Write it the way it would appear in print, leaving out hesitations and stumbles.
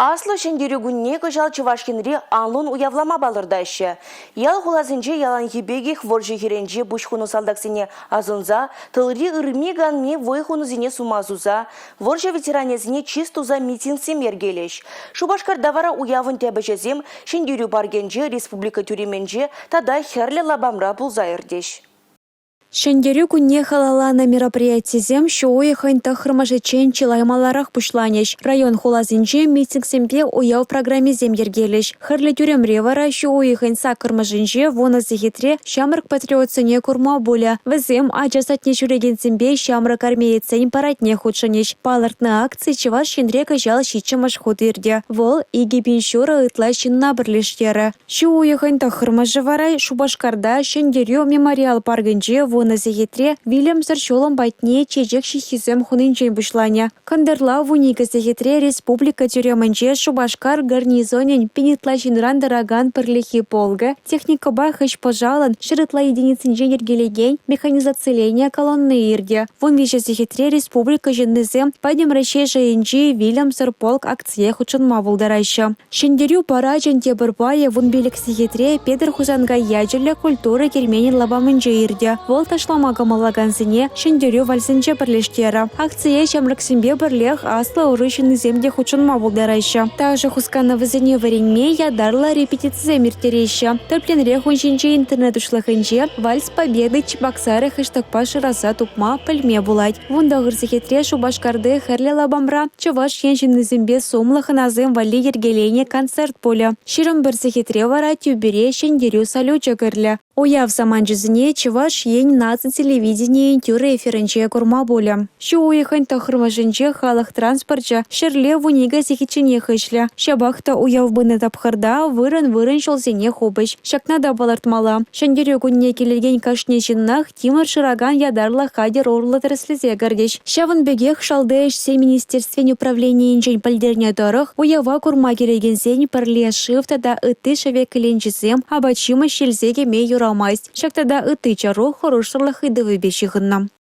Аслӑ Ҫӗнтерӳ кунне кӑҫал Чӑваш Енре анлӑн уявлама палӑртаҫҫӗ. Ял-хуласенче яланхи пекех вӑрҫӑ хирӗнче пуҫ хунӑ салтаксене асӑнса, тылри ырми-канми вӑй хунисене сума суса, вӑрҫӑ ветеранӗсене чыс туса митингсем йӗркелӗҫ. Шупашкарта вара уявӑн тӗп ӗҫӗсем Ҫӗнтерӳ паркӗнче, Республика тӳремӗнче тата Хӗрлӗ лапамра пулса иртӗҫ. Ҫӗнтерӳ кунне халалланӑ мероприятисем ҫу уйӑхӗн 9-мӗшӗччен чылай маларах пуҫланӗҫ. Район-хуласенче митингсемпе уяв программисем йӗркелӗҫ. Хӗрлӗ тӳремре вара ҫу уйӑхӗн 8-мӗшӗнче 10 сехетре ҫамрӑк патриотсене курма пулӗ. Вӗсем ача садне ҫӳрекенсемпе ҫамрӑк армеецсен парадне хутшӑнӗҫ. Палӑртнӑ акци Чӑваш Енре кӑҫал 7-мӗш хут иртӗ. Вӑл 2500 ытла ҫынна пӗрлештерӗ. Ҫу уйӑхӗн 9-мӗшӗ вара Шупашкарта Ҫӗнтерӳ мемориал паркӗнче 10 сехетре «Вилӗмсӗр ҫулӑм» патне чечек ҫыххисем хунинчен пуҫланӗ. Кӑнтӑрла 12 сехетре Республика тӳремӗнче Шупашкар гарнизонӗн пин ытла ҫынран тӑракан пӗрлехи полкӗ техникӑпа хӗҫ-пӑшалӑн 100 ытла единицинчен йӗркелекен механизациленӗ колонни иртӗ. 13 сехетре республика ҫыннисем Пӗтӗм Раҫҫей шайӗнчи «Вилӗмсӗр полк» акцие хутшӑнма пултараҫҫӗ. Ҫӗнтерӳ парачӗн тепӗр пайӗ 15 сехетре Петӗр Хусанкай ячӗллӗ культура керменӗн лапамӗнче иртӗ. Вӑл ташлама кӑмӑллакансене Ҫӗнтерӳ вальсӗнче пӗрлештерӗ. Акцие ҫамрӑксемпе пӗрлех аслӑ ӑру ҫыннисем те хутшӑнма пултараҫҫӗ. Ташӑ хусканӑвӗсене вӗренме ятарлӑ репетицисем ирттереҫҫӗ. Тӗплӗнрех ун ҫинче интернет уҫлӑхӗнче «Вальс Победы Чебоксары» хэштегпа шыраса тупма, пӗлме пулать. 19 сехетре Шупашкарти Хӗрлӗ лапамра Чӑваш Ен ҫыннисемпе сумлӑ хӑнасем валли йӗркеленӗ концерт пулӗ. 21 сехетре вара тӳпере Ҫӗнтерӳ салючӗ кӗрлӗ. Уяв саманчӗсене Чӑваш Ен наци телевиденийӗн тӳрӗ эфирӗнче курма пулӗ. Ҫу уйӑхӗн 9-мӗшӗнче халӑх транспорчӗ ҫӗрле 12 сехетченех ӗҫлӗ. Ҫапах та уяв пынӑ тапхӑрта вырӑн-вырӑн ҫулсене хупӗҫ. Ҫакна та палӑртмалла, Ҫӗнтерӳ кунне килекен кашни ҫыннах тимӗр шыракан ятарлӑ хатӗр урлӑ тӗрӗслесе кӗртӗҫ. Ҫавӑн пекех Шалти ӗҫсен министерствин управленийӗнчен пӗлтернӗ тӑрӑх, уява курма килекенсен пӗрле шыв тата ытти шӗвек кӗленчисем, апат-ҫимӗҫ илсе кӗме юрамасть. Ҫак тата ытти чару хӑрушсӑрлӑх ыйтӑвӗпе ҫыхӑннӑ.